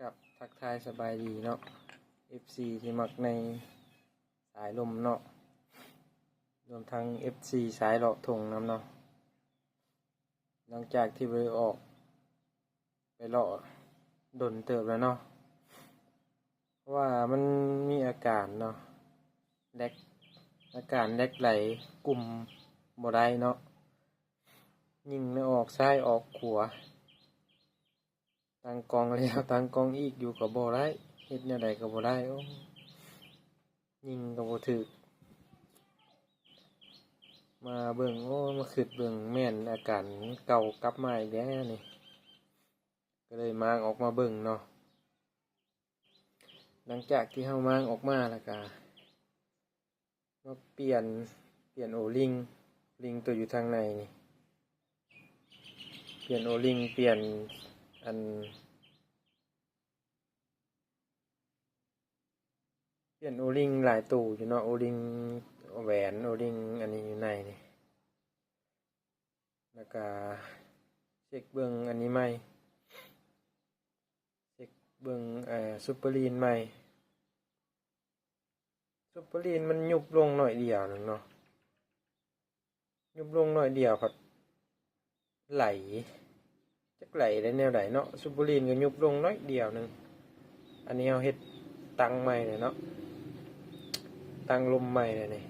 ຄັບ ທັກທາຍສະບາຍດີເນາະ ເອັຟຊີ ທີ່ມັກໃນສາຍລົມເນາະ ລວມທັງ ເອັຟຊີ ສາຍເລາະທົ່ງນຳເນາະ. ຫຼັງຈາກທີ່ບໍ່ໄດ້ອອກໄປເລາະດົນເຕີບແລ້ວເນາະ ເພາະວ່າມັນມີອາການເນາະ ແລັກ ອາການແລັກໄຫຼ ກຸມບໍ່ໄດ້ເນາະ ຍິງແລ້ວອອກຊ້າຍອອກຂວາ ຕັ້ງກ້ອງແລ້ວຕັ້ງກ້ອງອີກຢູ່ກໍບໍ່ໄດ້ ເຮັດແນວໃດກໍບໍ່ໄດ້ ໂອ້ ຍິງກໍບໍ່ຖືກ ມາເບິ່ງ ໂອ້ ມາຄິດເບິ່ງ ແມ່ນອາການເກົ່າກັບມາອີກແລ້ວນີ້ ກໍເລີຍມ້າງອອກມາເບິ່ງເນາະ. ຫຼັງຈາກທີ່ເຮົາມ້າງອອກມາແລ້ວກະ ມາປ່ຽນ ປ່ຽນໂອລິງ ລິງຕົວຢູ່ທາງໃນນີ້ ປ່ຽນໂອລິງ ປ່ຽນອັນ ປ່ຽນໂອລິງຫຼາຍໂຕຢູ່ເນາະ ໂອລິງແຫວນ ໂອລິງອັນນີ້ຢູ່ໃນນີ້ ແລ້ວກະເຊັກເບິ່ງອັນນີ້ໃໝ່ ເຊັກເບິ່ງ ເອີ ຊຸບເປີລີນໃໝ່ ຊຸບເປີລີນມັນຍຸບລົງໜ້ອຍດຽວໜຶ່ງເນາະ ຍຸບລົງໜ້ອຍດຽວພັດໄຫຼ ຈັກໄຫຼໄດ້ແນວໃດເນາະ ຊຸບເປີລີນກໍຍຸບລົງໜ້ອຍດຽວໜຶ່ງ. ອັນນີ້ເຮົາເຮັດຕັ້ງໃໝ່ແລ້ວເນາະ ຕັ້ງລົມໃໝ່ແລ້ວນີ້.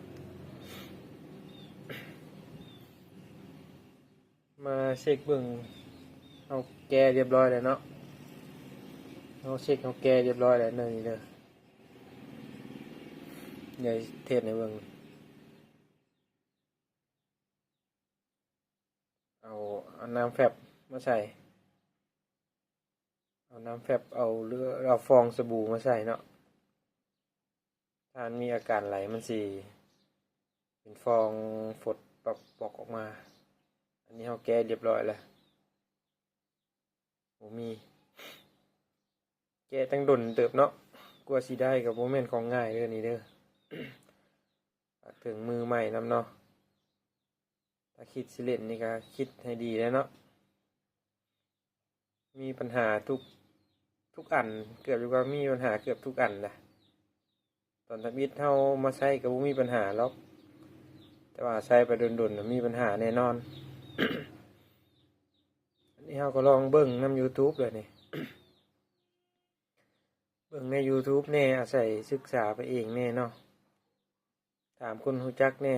ມາເຊັກເບິ່ງ ເຮົາແກ້ຮຽບຮ້ອຍແລ້ວເນາະ ເຮົາເຊັກເຮົາແກ້ຮຽບຮ້ອຍແລ້ວເດີ ນີ້ເດີ ດຽວເທສໃຫ້ເບິ່ງ ເອົາ ເອົານ້ຳແຟັບມາໃສ່ ເອົານ້ຳແຟັບ ເອົາເຫຼືອ ເອົາຟອງສະບູມາໃສ່ເນາະ ຖ້າມັນມີອາການໄຫຼ ມັນຊິເປັນຟອງຟົດປອກໆອອກມາ. ອັນນີ້ເຮົາແກ້ຮຽບຮ້ອຍແລ້ວ ບໍ່ມີ ແກ້ຕັ້ງດົນເຕີບເນາະ ກວ່າຊິໄດ້ກໍບໍ່ແມ່ນຂອງງ່າຍເດີນີ້ເດີ ຝາກເຖິງມືໃໝ່ນຳເນາະ. ຖ້າຄິດຊິເຫຼັ້ນນີ້ກໍຄິດໃຫ້ດີແລ້ວເນາະ ມີບັນຫາທຸກ ທຸກອັນ ເກືອບຢູ່ວ່າມີບັນຫາເກືອບທຸກອັນນະ. ຕອນທຳອິດເຮົາມາໃຊ້ກໍບໍ່ມີບັນຫາຫຼອກ ແຕ່ວ່າໃຊ້ໄປດົນໆ ມີບັນຫາແນ່ນອນ. ອັນນີ້ເຮົາກໍລອງເບິ່ງນຳ YouTube ແລ້ວນີ້ ເບິ່ງໃນ YouTube ແດ່ ອາໄສສຶກສາໄປເອງແດ່ເນາະ ຖາມຄົນຮູ້ຈັກແດ່.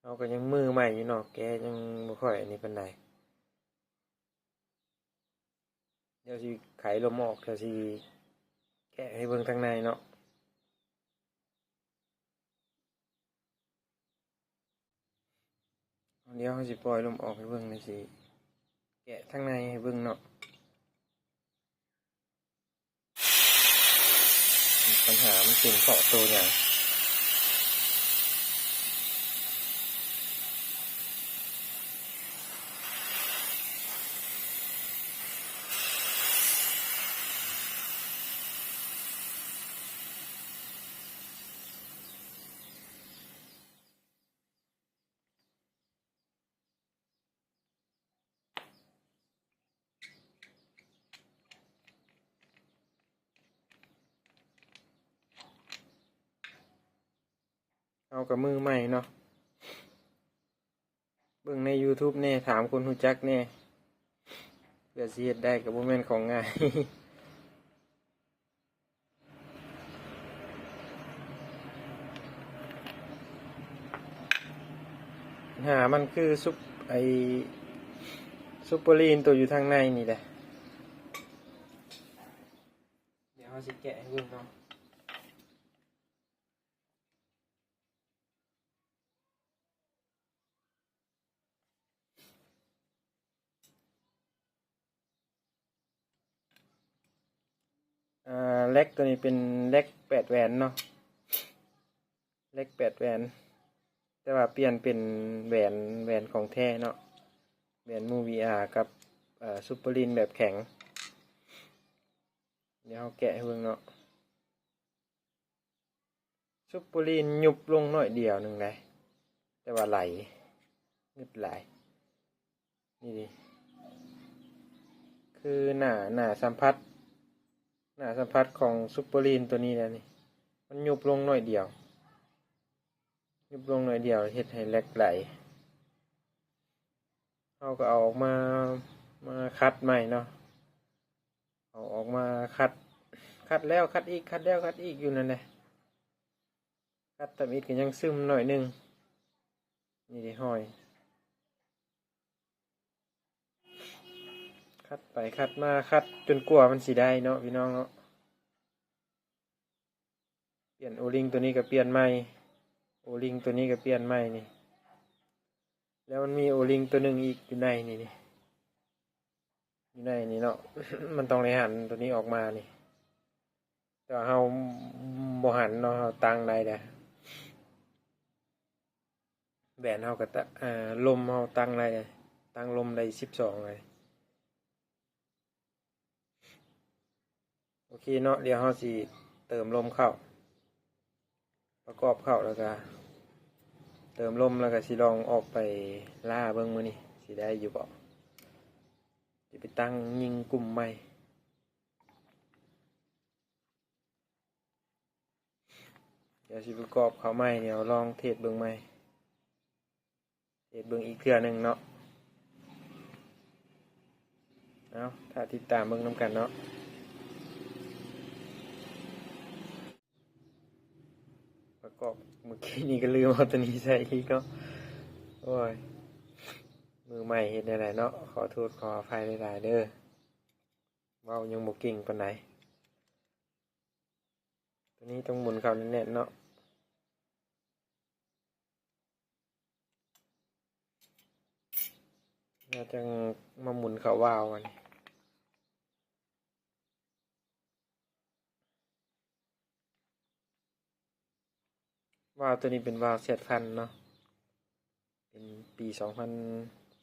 ເຮົາກໍຍັງມືໃໝ່ຢູ່ເນາະ ແກຍັງບໍ່ຄ່ອຍອັນນີ້ປານໃດ. ດຽວຊິໄຂລົມອອກ ດຽວຊິແກະໃຫ້ເບິ່ງທາງໃນເນາະ. ດຽວເຮົາຊິປ່ອຍລົມອອກໃຫ້ເບິ່ງ ດຽວຊິແກະທາງໃນໃຫ້ເບິ່ງເນາະ. ບັນຫາມັນເປັນເພາະໂຕຫຍັງ? ເຮົາກໍມືໃໝ່ເນາະ ເບິ່ງໃນ YouTube ແດ່ ຖາມຄົນຮູ້ຈັກແດ່ ເພື່ອຊິເຮັດໄດ້ກໍບໍ່ແມ່ນຂອງງ່າຍ. ບັນຫາມັນຄືຊຸບ ໄອ້ ຊຸບເປີລີນໂຕຢູ່ທາງໃນນີ້ແຫຼະ. ດຽວເຮົາຊິແກະໃຫ້ເບິ່ງເນາະ. ອ່າ ແລັກໂຕນີ້ເປັນແລັກແປດແຫວນເນາະ ແລັກແປດແຫວນ ແຕ່ວ່າປ່ຽນເປັນແຫວນ ແຫວນຂອງແທ້ເນາະ ແຫວນ Movia ກັບ ເອີ ຊຸບເປີລີນແບບແຂງ. ດຽວເຮົາແກະໃຫ້ເບິ່ງເນາະ. ຊຸບເປີລີນຍຸບລົງໜ້ອຍດຽວໜຶ່ງໄດ໋ ແຕ່ວ່າໄຫຼ ງຶດຫຼາຍ. ນີ້ດິ ຄືໜ້າ ໜ້າສຳຜັດ ໜ້າສຳຜັດຂອງຊຸບເປີລີນໂຕນີ້ແຫຼະນີ້ ມັນຍຸບລົງໜ້ອຍດຽວ ຍຸບລົງໜ້ອຍດຽວເຮັດໃຫ້ແລັກໄຫຼ. ເຮົາກໍເອົາອອກມາ ມາຂັດໃໝ່ເນາະ ເອົາອອກມາຂັດ ຂັດແລ້ວຂັດອີກ ຂັດແລ້ວຂັດອີກຢູ່ນັ້ນແຫຼະ. ຂັດທຳອິດກໍຍັງຊຶມໜ້ອຍໜຶ່ງ ນີ້ເດ້ຮອຍ ຂັດໄປຂັດມາ ຂັດຈົນກວ່າມັນຊິໄດ້ເນາະພີ່ນ້ອງເນາະ. ປ່ຽນໂອລິງໂຕນີ້ກໍປ່ຽນໃໝ່ ໂອລິງໂຕນີ້ກໍປ່ຽນໃໝ່ນີ້ ແລ້ວມັນມີໂອລິງໂຕໜຶ່ງອີກຢູ່ໃນນີ້ ນີ້ ຢູ່ໃນນີ້ເນາະ ມັນຕ້ອງໄດ້ຫັນໂຕນີ້ອອກມານີ້ ແຕ່ວ່າເຮົາບໍ່ຫັນເນາະ ເຮົາຕັ້ງໄດ້ແລ້ວ ແບນເຮົາກໍຕະ ເອີ ລົມເຮົາຕັ້ງໄດ້ ຕັ້ງລົມໄດ້ສິບສອງເລີຍ. ໂອເຄເນາະ ດຽວເຮົາຊິເຕີມລົມເຂົ້າ ປະກອບເຂົ້າ ແລ້ວກະເຕີມລົມ ແລ້ວກະຊິລອງອອກໄປລ່າເບິ່ງມື້ນີ້ ຊິໄດ້ຢູ່ບໍ່ ຊິໄປຕັ້ງຍິງກຸ່ມໃໝ່. ດຽວຊິປະກອບເຂົ້າໃໝ່ ດຽວລອງເທສເບິ່ງໃໝ່ ເທສເບິ່ງອີກເທື່ອໜຶ່ງເນາະ. ເອົາ ຖ້າຕິດຕາມເບິ່ງນຳກັນເນາະ. ປະກອບມື້ກີ້ນີ້ກໍລືມເອົາໂຕນີ້ໃສ່ອີກເນາະ. ໂອ້ຍ ມືໃໝ່ເຮັດແນວໃດເນາະ ຂໍໂທດຂໍອະໄພຫຼາຍໆເດີ້ ເວົ້າຍັງບໍ່ເກັ່ງປານໃດ. ໂຕນີ້ຕ້ອງໝູນເຂົ້າແໜ້ນໆເນາະ ແລ້ວຈັ່ງມາໝູນເຂົ້າວາວອັນນີ້. ວາວໂຕນີ້ເປັນວາວແຊດພັນເນາະ ເປັນປີສອງພັນ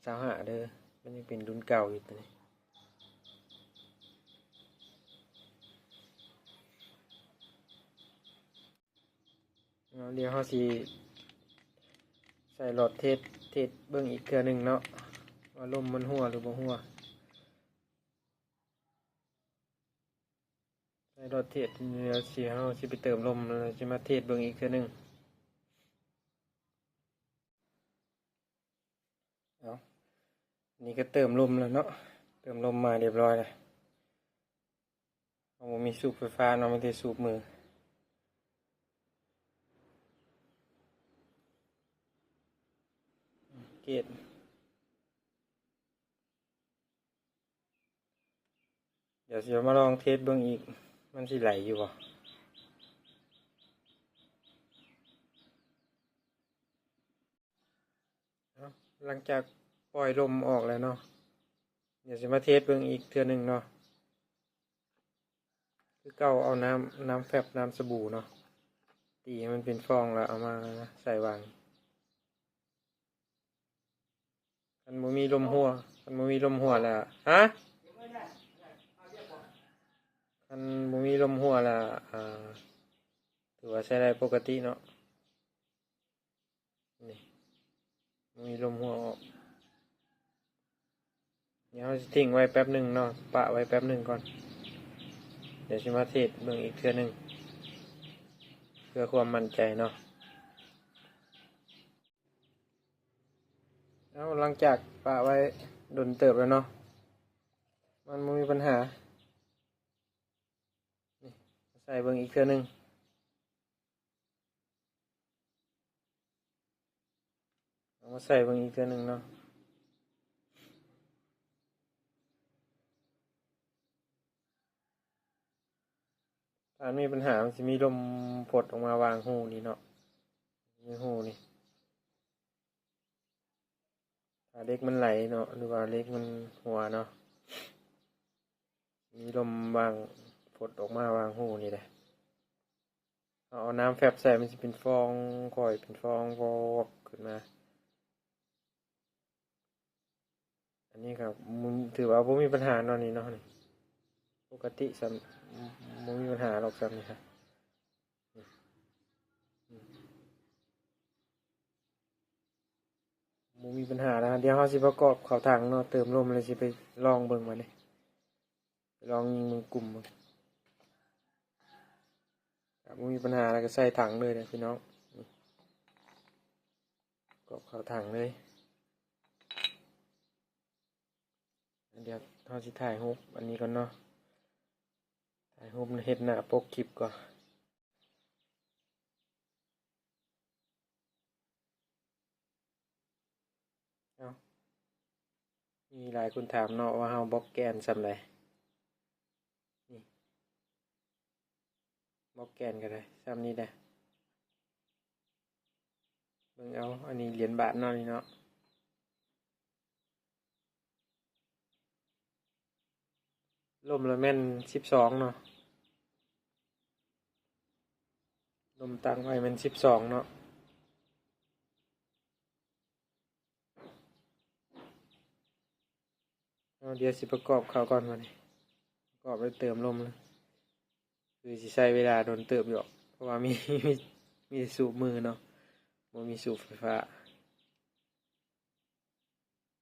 ຊາວຫ້າເດີ້ ມັນຍັງເປັນລຸ້ນເກົ່າຢູ່ໂຕນີ້. ເອົາ ດຽວເຮົາຊິໃສ່ຫຼອດເທສ ເທສເບິ່ງອີກເທື່ອໜຶ່ງເນາະ ວ່າລົມມັນຮົ່ວຫຼືບໍ່ຮົ່ວ. ໃສ່ຫຼອດເທສ ດຽວຊິ ເຮົາຊິໄປເຕີມລົມ ແລ້ວຊິມາເທສເບິ່ງອີກເທື່ອໜຶ່ງ. ເອົາ ນີ້ກໍເຕີມລົມແລ້ວເນາະ ເຕີມລົມມາຮຽບຮ້ອຍແລ້ວ. ເຮົາບໍ່ມີສູບໄຟຟ້າເນາະ ມີແຕ່ສູບມື ເກດ. ດຽວຊິມາລອງເທສເບິ່ງອີກ ມັນຊິໄຫຼຢູ່ບໍ່. ເອົາ ຫຼັງຈາກປ່ອຍລົມອອກແລ້ວເນາະ ດຽວຊິມາເທສເບິ່ງອີກເທື່ອໜຶ່ງເນາະ. ຄືເກົ່າ ເອົານ້ຳ ນ້ຳແຟບ ນ້ຳສະບູເນາະ ຕີໃຫ້ມັນເປັນຟອງ ແລ້ວເອົາມາໃສ່ວາງ. ຄັນບໍ່ມີລົມຮົ່ວ ຄັນບໍ່ມີລົມຮົ່ວແລ້ວ ຮະ? ຄັນບໍ່ມີລົມຮົ່ວແລ້ວ ອ່າ ຖືວ່າໃຊ້ໄດ້ປົກກະຕິເນາະ. ນີ້ ມີລົມຮົ່ວອອກ. ດຽວເຮົາຊິຖິ້ງໄວ້ແປັບໜຶ່ງເນາະ ປະໄວ້ແປັບໜຶ່ງກ່ອນ ດຽວຊິມາເທສເບິ່ງອີກເທື່ອໜຶ່ງ ເພື່ອຄວາມໝັ້ນໃຈເນາະ. ເອົາ ຫຼັງຈາກປະໄວ້ດົນເຕີບແລ້ວເນາະ ມັນບໍ່ມີບັນຫາ. ນີ້ ໃສ່ເບິ່ງອີກເທື່ອໜຶ່ງ. ເອົາມາໃສ່ເບິ່ງອີກເທື່ອໜຶ່ງເນາະ. ຖ້າມັນມີບັນຫາ ມັນຊິມີລົມພົດອອກມາວາງຮູນີ້ເນາະ ມີຮູນີ້. ຖ້າເຫຼັກມັນໄຫຼເນາະ ຫຼືວ່າເຫຼັກມັນຮົ່ວເນາະ ມີລົມວາງພົດອອກມາວາງຮູນີ້ແຫຼະ. ເຮົາເອົານ້ຳແຟບໃສ່ ມັນຊິເປັນຟອງ ຄ່ອຍເປັນຟອງວອກຂຶ້ນມາ. ອັນນີ້ກໍ ມັນຖືວ່າບໍ່ມີບັນຫາເນາະ ນີ້ເນາະ ນີ້ປົກກະຕິຊ້ຳ ບໍ່ມີບັນຫາດອກຊ້ຳນີ້ ບໍ່ມີບັນຫານະ. ດຽວເຮົາຊິປະກອບເຂົ້າຖັງເນາະ ເຕີມລົມ ແລ້ວຊິໄປລອງເບິ່ງບາດນີ້ ໄປລອງຍິງເບິ່ງກຸ່ມເບິ່ງ. ຖ້າບໍ່ມີບັນຫາແລ້ວກໍໃສ່ຖັງເລີຍເດີພີ່ນ້ອງ. ນີ້ ກອບເຂົ້າຖັງເລີຍ. ດຽວເຮົາຊິຖ່າຍຮູບອັນນີ້ກ່ອນເນາະ, ຖ່າຍຮູບເຮັດໜ້າປົກຄລິບກ່ອນ. ເອົ້າ ມີຫຼາຍຄົນຖາມເນາະວ່າເຮົາບລັອກແກນສ່ຳໃດ. ນີ້ ບລັອກແກນກໍໄດ້ສ່ຳນີ້ແຫຼະ. ເບິ່ງເອົາ ອັນນີ້ຫຼຽນບາດເນາະ ນີ້ເນາະ. ລົມລະແມ່ນສິບສອງເນາະ, ລົມຕັ້ງໄວ້ແມ່ນສິບສອງເນາະ. ເອົາ ດຽວຊິປະກອບເຂົ້າກ່ອນບັດນີ້, ປະກອບແລ້ວເຕີມລົມເລີຍ. ຄືຊິໃຊ້ເວລາດົນເຕີບຢູ່ດອກ ເພາະວ່າມີ ມີ ມີສູບມືເນາະ, ບໍ່ມີສູບໄຟຟ້າ.